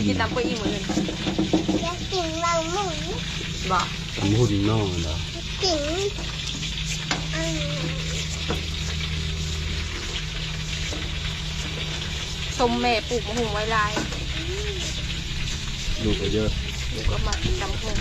ກິນຕຳກວຍອີ່ມື້ອື່ນ. ຢາກກິນໝາກຫຸ່ນ. ບໍ່? ຕຳຫຸ່ນນ້ອງຫັ້ນນະ. ກິນ ສົ້ມແມ່ປູກໝາກຫຸ່ງໄວ້ຫຼາຍ. ລູກກໍເຍອະ. ລູກກໍມັກກິນຕຳຫຸ່ງ.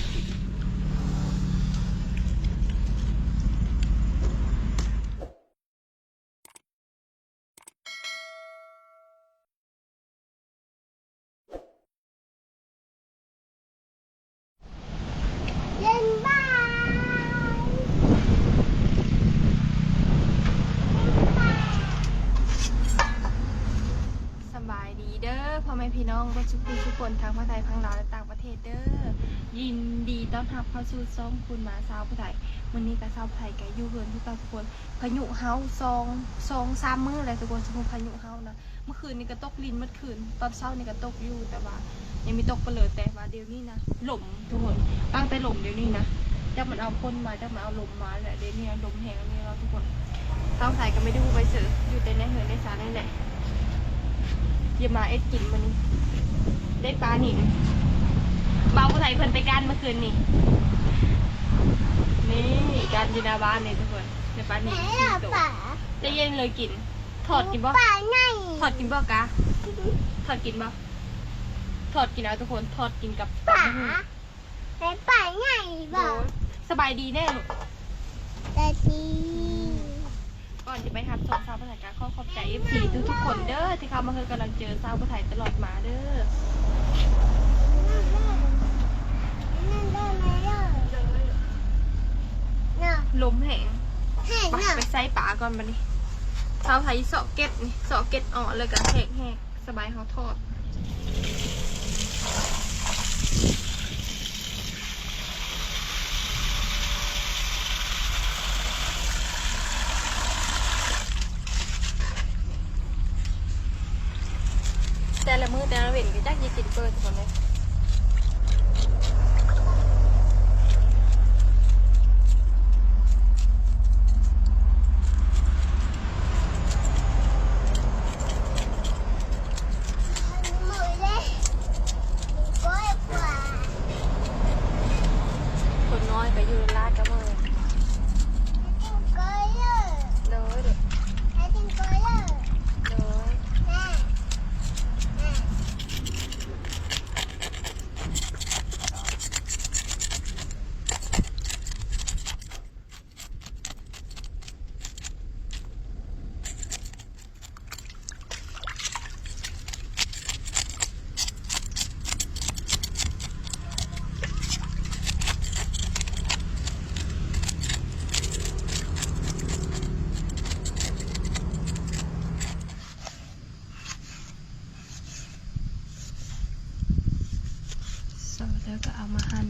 ສະບາຍດີເດີພໍ່ແມ່ພີ່ນ້ອງເບິດສູ່ຜູ້ສູ່ຄົນ ທັງຝັ່ງໄທ ຝັ່ງລາວ ແລະ ຕ່າງປະເທດເດີ. ຍິນດີຕ້ອນຮັບເຂົ້າສູ່ຊ່ອງຄູນມາຊາວຜູ້ໄທ. ມື້ນີ້ກໍຊາວຜູ້ໄທກໍຢູ່ເຮືອນຄືເກົ່າທຸກຄົນ. ພາຍຸເຮົາສອງ ສອງສາມມື້ແລ້ວທຸກຄົນ ສະພາບພາຍຸເຮົານະ. ເມື່ອຄືນນີ້ກໍຕົກລິນໝົດຄືນ ຕອນເຊົ້ານີ້ກໍຕົກຢູ່ ແຕ່ວ່າຍັງມີຕົກປະເລີຍ. ແຕ່ວ່າດຽວນີ້ນະ ລົມທຸກຄົນ ຕັ້ງແຕ່ລົມດຽວນີ້ນະ ຈັກມັນເອົາຝົນມາ ຈັກມັນເອົາລົມມາແຫຼະ. ດຽວນີ້ລົມແຮງນີ້ເນາະທຸກຄົນ. ຊາວໄທກໍໄມ່ໄດ້ຮູ້ໄປເສີ ຢູ່ແຕ່ໃນເຮືອນໃນຊານນີ້ແຫຼະ. ຢ່າມາເຮັດກິນມື້ນີ້ ໄດ້ປານິນ. ບ່າວຜູ້ໄທເພິ່ນໄປກ້ານເມື່ອຄືນນີ້. ນີ້ກ້ານຢູ່ໜ້າບ້ານນີ້ທຸກຄົນ ໄດ້ປານິນສີ່ໂຕ. ແຕ່ເຢັນເລີຍກິນ. ທອດກິນບໍ່? ປາໃຫຍ່. ທອດກິນບໍ່ກະ? ທອດກິນບໍ່? ທອດກິນເອົາທຸກຄົນ ທອດກິນກັບປາ. ໃສ່ປາໃຫຍ່ບໍ່? ໂດຍ. ສະບາຍດີແນ່ລູກ. ສະບາຍດີ. ກ່ອນຈະໄປຮັບຊົມຊາວຜູ້ໄທ ກໍຂໍຂອບໃຈເອັຟຊີທຸກໆຄົນເດີ ທີ່ເຂົ້າມາໃຫ້ກຳລັງໃຈຊາວຜູ້ໄທຕະຫຼອດມາເດີ. ລົມແຮງ. ແຮງເນາະ. ໄປໃສ່ປາກ່ອນບັດນີ້. ຊາວໄທເສາະເກັດນີ້ ເສາະເກັດເອາະ ແລ້ວກໍແຫກໆ. ສະບາຍເຮົາທອດ ແຕ່ລະມື້ແຕ່ລະເວັນກໍຈັກຊິກິນເປີດຄົນເດ້. ຄົນນ້ອຍກໍຢູ່ລາດກະເມີ. ໂດຍ ໂດຍ ໂດຍ. ຊອດແລ້ວກໍເອົາມາຫັ່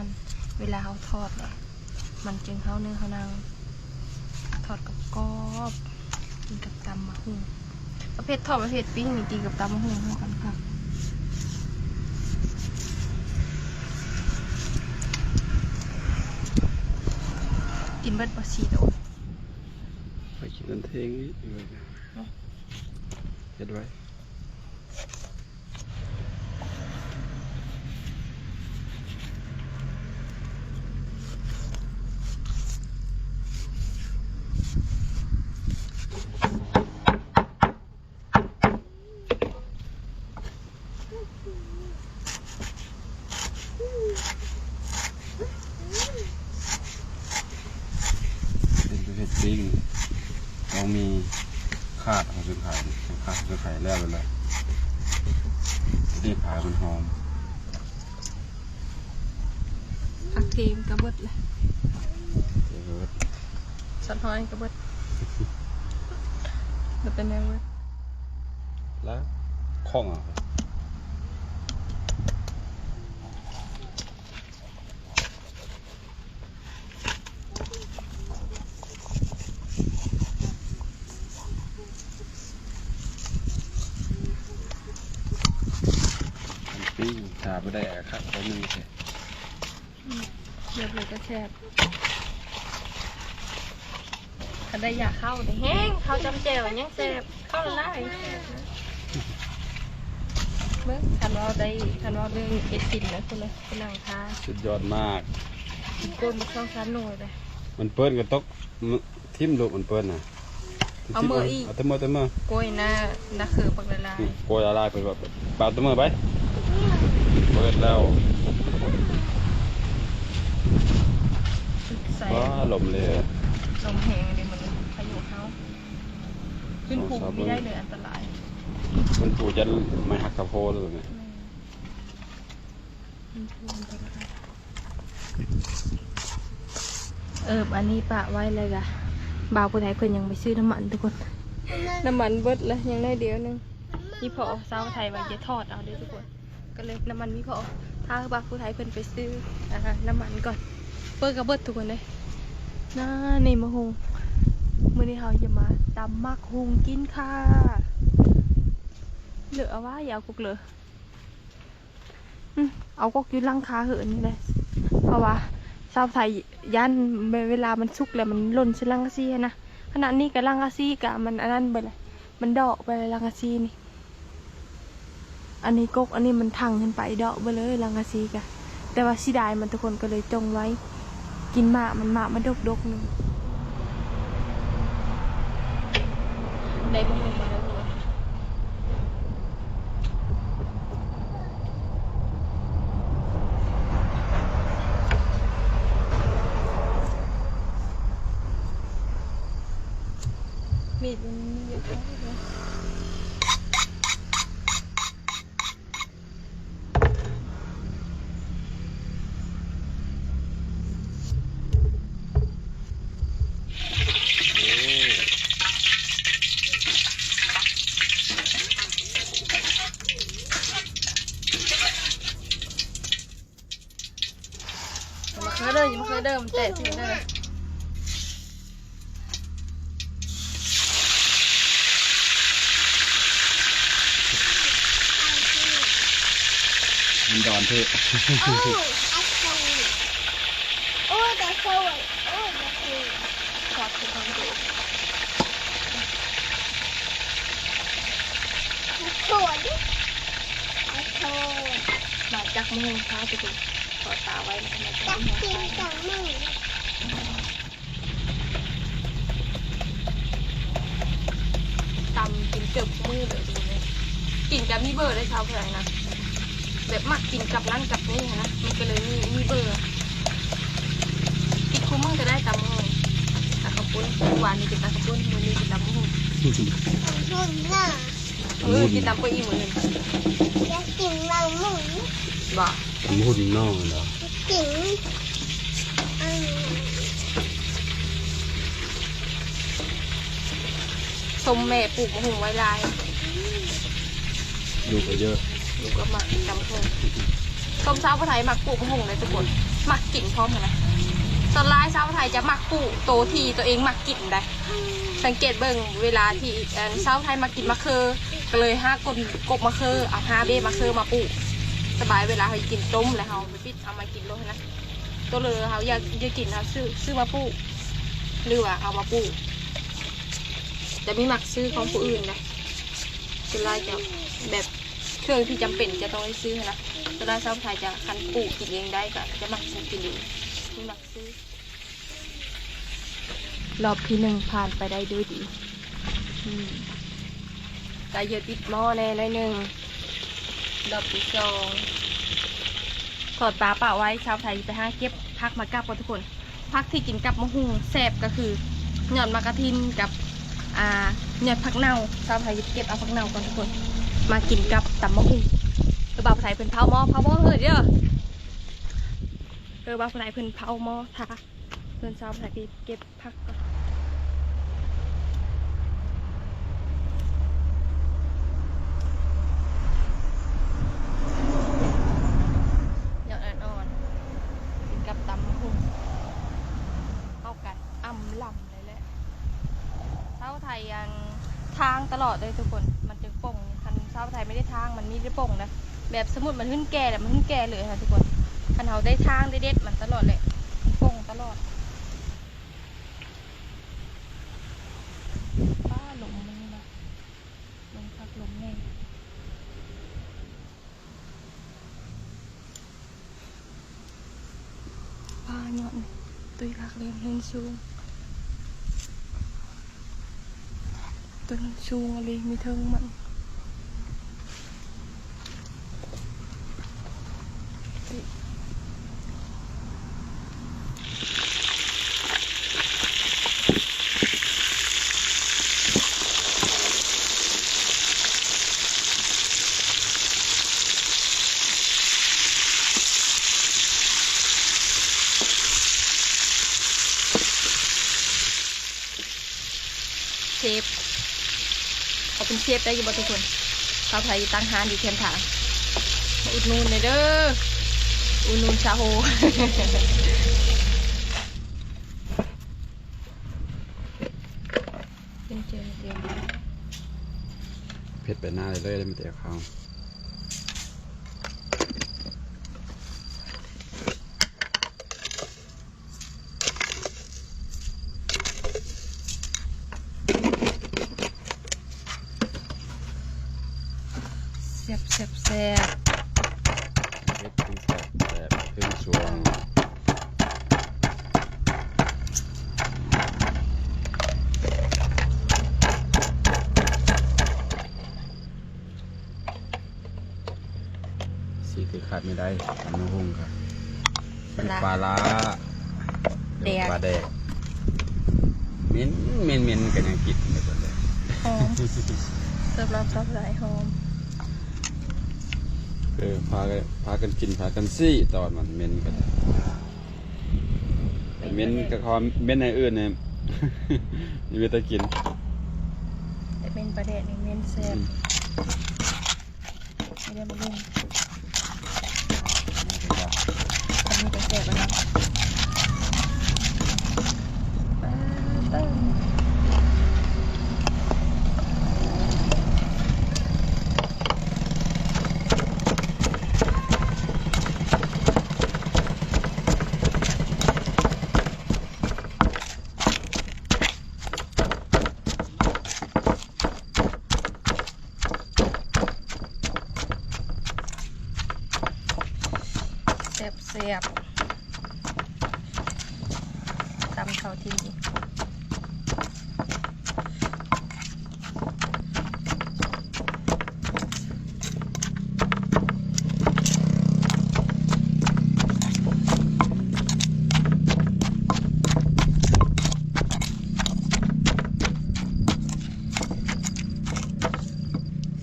ນໆໆ ເວລາເຮົາທອດແຫຼະ ມັນຈຶ່ງເຂົ້າເນື້ອເຂົ້າໜັງ. ທອດກອບໆ ກິນກັບຕຳໝາກຫຸ່ງ. ປະເພດທອດ ປະເພດປີ້ງນີ້ ກິນກັບຕຳໝາກຫຸ່ງເຂົ້າກັນຄັກ. ກິນເບິດບໍ່ ສີ່ໂຕ? ຂ້ອຍກິນອັນເທິງນີ້ ເຮັດໄວ້. ເປັນປະເພດປີ້ງ ຕ້ອງມີຂາດເຮົາຈຶ່ງຂາຍ ຂາດເຮົາຈຶ່ງຂາຍແລ້ວແຫຼະ ຈະໄດ້ຂາຍມັນຫອມ. ຜັກເທມກະເບິດແຫຼະ ເບິດ ສັດຫ້ອຍກະເບິດ ເບິດແຕ່ແນວເບິດ ລະຂອງເອົາ. ອັນປີ້ງຖ້າບໍ່ໄດ້ຄັກ ບໍ່ມີແທ້. ອືມ ແບບໃດກໍແຊບ ຄັນໄດ້ຢາກເຂົ້ານີ້ແຮງ ເຂົ້າຈ້ຳແຈ່ວຍັງແຊບ ເຂົ້າລະລາຍ. ເບິ່ງ ຄັນເວົ້າໄດ້ ຄັນເວົ້າເລື່ອງເອັດກິນນະ ພຸ້ນນະ ໄປນັ່ງທ່າ ສຸດຍອດມາກ ກິນກ້ວຍໝົດສອງສາມໜ່ວຍເດ້. ມັນເປີ້ນກໍຕົກ ຖິ້ມລູກມັນເປີ້ນນະ ເອົາເມືອອີກ ເອົາແຕ່ເມືອ ແຕ່ເມືອ ກ້ວຍໜ້າ ໜ້າເຄືອບັກຫຼາຍໆ ອືມ ກ້ວຍຫຼາຍໆ ເພິ່ນວ່າ ປາດແຕ່ເມືອໄປ ເປີດແລ້ວ ໃສ່ ວ້າ ລົມເລີຍ ລົມແຮງເດ້ມື້ນີ້ ພາຍຸເຮົາ ຂຶ້ນພູ ສອງສາມ ບໍ່ໄດ້ເລີຍ ອັນຕະລາຍ ຂຶ້ນພູຢ້ານໄມ້ຫັກສະໂພກເລີຍແມ່. ແມ່ນ ຂຶ້ນພູອັນຕະລາຍ. ເອີບ ອັນນີ້ປະໄວ້ແລ້ວກະ ບ່າວຜູ້ໄທເພິ່ນຍັງໄປຊື້ນ້ຳມັນທຸກຄົນ ນ້ຳມັນເບິດແລ້ວ ຍັງໜ້ອຍດຽວໜຶ່ງ ອີ່ພໍ່ສາວໄທວ່າຈະຖອດເອົາເດ້ທຸກຄົນ ກໍເລີຍນ້ຳມັນມີພໍ ຖ້າບ່າວຜູ້ໄທເພິ່ນໄປຊື້ ອ່າ ນ້ຳມັນກ່ອນ ເປີດກໍເບິດທຸກຄົນເດ້. ນາ ນີ້ໝາກຫຸ່ງ ມື້ນີ້ເຮົາຈະມາຕຳໝາກຫຸ່ງກິນຄ່າ ເລີອະວ່າ ຢ່າເອົາກົກເລີ. ອືມ ເອົາກົກຢູ່ຫຼັງຄາເຫີນນີ້ແຫຼະ ເພາະວ່າຊາວໄທຢ້ານເວລາມັນສຸກແລ້ວມັນຫຼົ່ນໃສ່ຫຼັງກະສີຫັ້ນນະ ຂະນະນີ້ກະຫຼັງກະສີກະມັນອັນນັ້ນເບິດແຫຼະ ມັນເດາະໄປແລ້ວຫຼັງກະສີນີ້ ອັນນີ້ກົກ ອັນນີ້ມັນທັ່ງຂຶ້ນໄປເດາະເບິດເລີຍຫຼັງກະສີກະ ແຕ່ວ່າເສຍດາຍມັນທຸກຄົນ ກະເລີຍຈົ່ງໄວ້ ກິນໝາກມັນ ໝາກມັນດົກໆ ໜຶ່ງ ໄດ້ໝາກຫຸ່ງມາແລ້ວທຸກຄົນ ມີດມັນມີຢູ່ ມາເຄືອເດີ ມາເຄືອເດີ ມັນແຕກເທື່ອເດີ. ມັນດອນເພະ Oh, I saw it. Oh, that's so. Oh, that's so. ມາຈັກໂມງເຊົ້າ ທຸກຄົນ ຂໍຕາໄວ້ ມາຈັກໂມງເຊົ້າ ຈັກໂມງ ຕຳກິນເກືອບມື້ເລີຍ ກິນກະມີເບີໄດ້ເຊົ້າເທົ່າໃດນະ ແບບມັກກິນກັບນັ້ນກັບນີ້ຫັ້ນນະ ມັນກະເລີຍມີ ມີເບີ ກິນຄູ່ມື້ກະໄດ້ຕຳໝາກຫຸ່ງ ຕຳເຂົ້າປຸ້ນ ມື້ວານນີ້ກິນຕຳເຂົ້າປຸ້ນ ມື້ນີ້ກິນຕຳໝາກຫຸ່ງ ເອີ ກິນຕຳເຂົ້າອີ່ມື້ ຢາກກິນໝາກຫຸ່ງ ບໍ່ ຕຳໝາກຫຸ່ງນ້ອງເນາະ ກິນ ຊົມແມ່ປູກໝາກຫຸ່ງໄວ້ຫຼາຍ ລູກກໍເຍອະ ລູກກໍມັກຕຳໝາກຫຸ່ງ ຊົມຊາວຜູ້ໄທມັກປູກໝາກຫຸ່ງເດ້ທຸກຄົນ ມັກກິນພ້ອມຫັ້ນນະ ສ່ວນຫຼາຍຊາວໄທຈະມັກປູກໂຕທີ່ໂຕເອງມັກກິນໄດ໋ ສັງເກດເບິ່ງເວລາທີ່ ອັນ ຊາວໄທມັກກິນໝາກເຂີ ກໍເລີຍຫາກົ້ນກົກໝາກເຂີ ເອົາຫາເບ້ໝາກເຂີມາປູກ ສະບາຍ ເວລາເຮົາກິນຕົ້ມແລ້ວເຮົາ ປິດເອົາມາກິນໂລດຫັ້ນນະ ໂຕເລີເຮົາຢາກ ຢາກກິນເຮົາຊື້ ຊື້ມາປູກ ຫຼືວ່າເອົາມາປູກ ຈະມີມັກຊື້ຂອງຜູ້ອື່ນນະ ສ່ວນຫຼາຍຈະແບບເຄື່ອງທີ່ຈຳເປັນຈະຕ້ອງໄດ້ຊື້ຫັ້ນນະ ສ່ວນຫຼາຍຊາວໄທຈະ ຄັນປູກກິນເອງໄດ້ກະຈະມັກຊື້ກິນເອງ ມີມັກຊື້ ລອບທີໜຶ່ງຜ່ານໄປໄດ້ດ້ວຍດີ ອືມ ກະເຫຍີຍຕິດໝໍ້ແດ່ໜ້ອຍໜຶ່ງ ລອບທີສອງ ຖອດປາປະໄວ້ ຊາວໄທຊິໄປຫາເກັບຜັກມາກັບກ່ອນທຸກຄົນ ຜັກທີ່ກິນກັບໝາກຫຸ່ງແຊບກະຄື ຍອດໝາກກະທິນກັບ ອ່າ ຍອດຜັກເນົ່າ ຊາວໄທຊິໄປເກັບເອົາຜັກເນົ່າກ່ອນທຸກຄົນ ມາກິນກັບຕຳໝາກຫຸ່ງ ຄືບ່າວຜູ້ໄທເພິ່ນເຜົາໝໍ້ ເຜົາໝໍ້ເຮີ້ເດີ ຄືບ່າວຜູ້ໄທເພິ່ນເຜົາໝໍ້ ຖ້າ ເພິ່ນຊາວໄທໄປເກັບ ພັກກ່ອນ ຍອດອ່ອນໆ ກິນກັບຕຳບັກຫຸ່ງ ເຂົ້າກັນ ອຳລຳເລີຍແຫຼະ ຊາວໄທ ອັນ ຖາງຕະຫຼອດເລີຍທຸກຄົນ ມັນຈຶ່ງປົ່ງ ຄັນຊາວໄທບໍ່ໄດ້ຖາງ ມັນມີແຕ່ປົ່ງນະ ແບບສົມມຸດມັນຂຶ້ນແກ່ແລ້ວ ມັນຂຶ້ນແກ່ເລີຍນະທຸກຄົນ ຄັນເຮົາໄດ້ຖາງໄດ້ເດັດມັນຕະຫຼອດແຫຼະ ມັນປົ່ງຕະຫຼອດ. ປ້າ ລົມມື້ນີ້ນະ ລົມຄັກລົມແນ່. ຕຸ້ຍຄັກເລີຍ ເຮືອນສູງ ຕົ້ນມັນສູງອີ່ຫຼີ ມີເທິງມັນ. ເຊບ ເຂົາເປັນເຊບໄດ້ຢູ່ບໍ່ທຸກຄົນ? ຖ້າໃຜຕັ້ງຮ້ານຢູ່ແຄມທາງ ມາອຸດໜູນແດ່ເດີ ອຸດໜູນຊາໂຮ. ເຜັດໄປໜ້າເລີຍ ໄດ້ມາແຕ່ເຂົ້າ. ແຊບ ແຊບ ແຊບ ເຮັດຄືແຊບ ແຊບຄືຊ່ວງ ສິ່ງທີ່ຂາດບໍ່ໄດ້ ຕຳບັກຫຸ່ງ ປາ ປາຫຼ້າ ແດກ ປາແດກ ເໝັນ ເໝັນ ເໝັນ ກໍຍັງກິນໄດ້ເບິດເລີຍ ຫອມ ເກີບລອບຊອບຫຼາຍ ຫອມ. ເອີ ພາກັນ ພາກັນກິນ ພາກັນຊີ້ ຕອນມັນເໝັນກໍໄດ້ ເໝັນກໍຂໍເໝັນໃຫ້ອື່ນນີ້ ມີແຕ່ກິນ ແຕ່ເໝັນປາແດກນີ້ເໝັນແຊບ ອືມ. ນີ້ເດ້ ບັກຫຸ່ງ ອັນນີ້ກໍແຊບແລ້ວເນາະ ປາດເຕີ. ແຊບໆ ຕຳເຂົ້າທີ່ນີ້.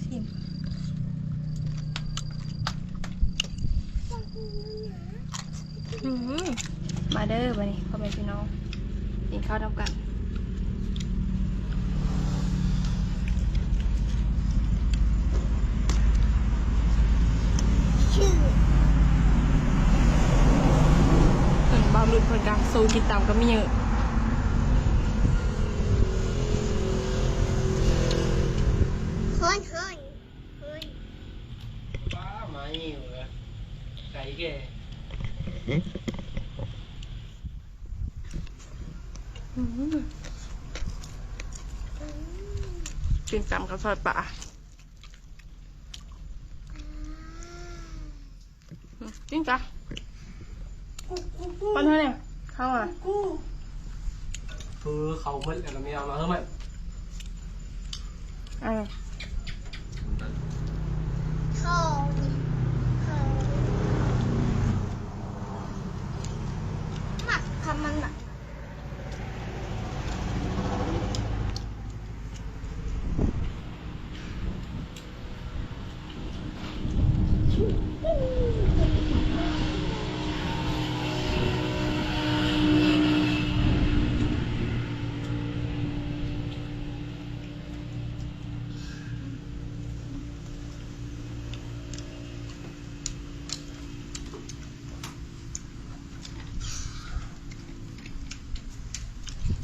ຊີມ ອືມ ມາເດີ ບັດນີ້ ພໍ່ແມ່ພີ່ນ້ອງ ກິນເຂົ້ານຳກັນ. ເພິ່ນ ບ່າວລຸດເພິ່ນກະໂຊກິນຕຳກັບມີເຫຍື້ອ ຮ້ອນໆ. ເຮີ້ຍ ປ້າ ມາອີກແລ້ວ ໄກ່ແກ່ ອືມ ກິນຕຳກັບຊອຍປາ ອືມ ກິນກະ ປ້ອນເຮົາແດ່ ເຂົ້າອະ ຄືເຂົ້າໝົດແລ້ວກໍມີເອົາມາເຮີ້ຍ ເອີ ເຂົ້າ ເຂົ້າ ມັກຄຳມັນນະ.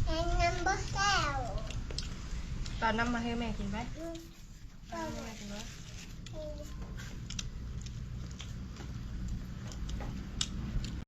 ແມ່ນນ້ຳບໍ່ແກ້ວ ຕອນນ້ຳມາໃຫ້ແມ່ກິນໄປ ອືມ ຕອນນ້ຳມາໃຫ້ແມ່ກິນໄປ ອືມ.